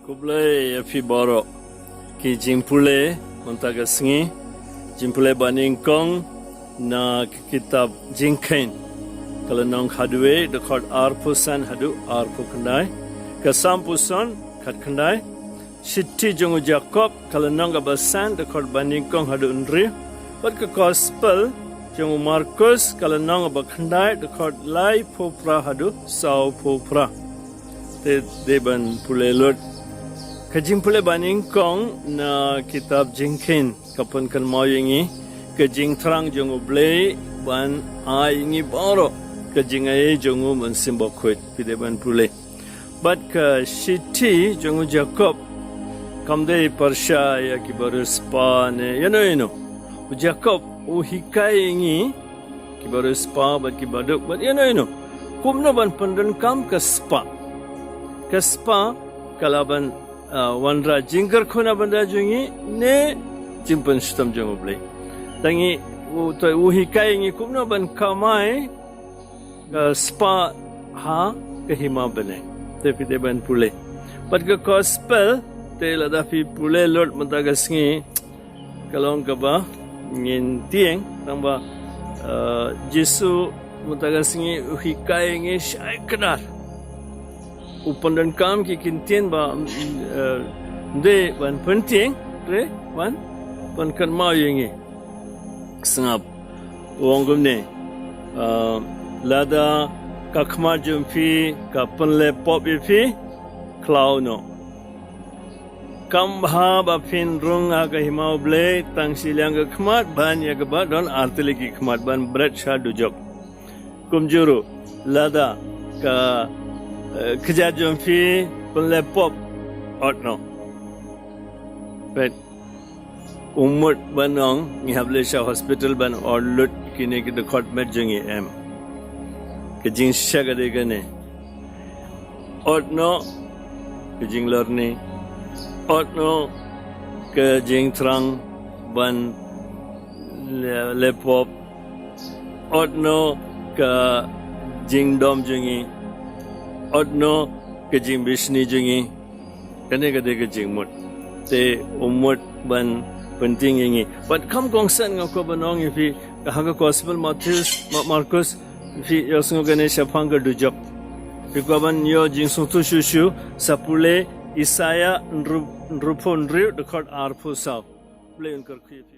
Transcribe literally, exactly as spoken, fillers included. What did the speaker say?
Khublei ïa phi baroh. Ki jingpule mynta ka sngi, jingpule ba nyngkong na ka kitab Jingkheiñ, ka lynnong khatwei, dkhot arphew san haduh arphew khyndai. Ka Salm puson khatkhyndai. Shithi jong u Jakob, ka lynnong kaba san, dkhot ba nyngkong haduh hynriew. Bad ka Gospel jong u Markus, ka lynnong kaba khyndai, dkhot laiphew phra haduh sawphew phra. Te dei ban pule lut. Ka jingpule ba nyngkong na kitab Jingkheiñ ka pynkynmaw ïa ngi ka jingthrang jong U Blei ban ai ïa ngi baroh ka jingai jong u Mynsiem Bakhuid. Phi dei ban pule. Bad ka shithi jong u Jakob kam dei pyrshah ïa kiba riewspah ne ïano ïano. U Jakob u hikai ïa ngi kiba riewspah bad kiba duk bad ïano ïano kumno ban pyndonkam ka spah. Ka spah ka lah ban, ah, wanrah jingkyrkhu na bynta jong ngi ne jingpynshitom jong U Blei. Tang ngi u, to u hikai ïa ngi kumno ban kamai ka spah ha ka hima bneng. Te phi dei ban pule. Bad ka Gospel te lada phi pule lut mynta ka sngi, ka long kaba ngin tieng, tang ba, eh, Jisu mynta ka sngi u hikai ïa ngi shai kdar. U pyndonkam ki kyntien ba, mm, eh, ym dei ban pyntieng, te ban pynkynmaw ïa ngi. Sngap. U ong kumne, eh, lada ka khmat jong phi ka pynleh pop ïa phi, khlaw noh. Kam bha ba phin rung ha ka hima U Blei tang shiliang ka khmat ban ïa kaba don ar tylli ki khmat ban bret sha dujok. Kumjuh ruh lada ka, eh, kjat jong phi pynleh pop, ot noh. Peit, u mut ban ong ngi hap leit sha hospital ban ot lut kine ki dkhot met jong ngi, em. Ka jingshisha ka dei kane. Ot noh ka jinglorni. Ot noh ka jingthrang ban leh, leh pop. Ot noh ka jingdom jong ngi. Ot noh ka jingbishni jong ngi. Kane ka dei ka jingmut. Te u mut ban pyntieng ïa ngi. Bad kham kongsan nga kwah ban ong ïa phi, ka ha ka Gospel Mathaios, Ma-, Markus, phi ïohsngew kane shaphang ka dujok. Phi kwah ban ïoh jingsngewthuh shuh shuh, sa pule Isaïah hynriew, hynriewphew hynriew, dkhot arphew saw. Blei un kyrkhu ïa phi.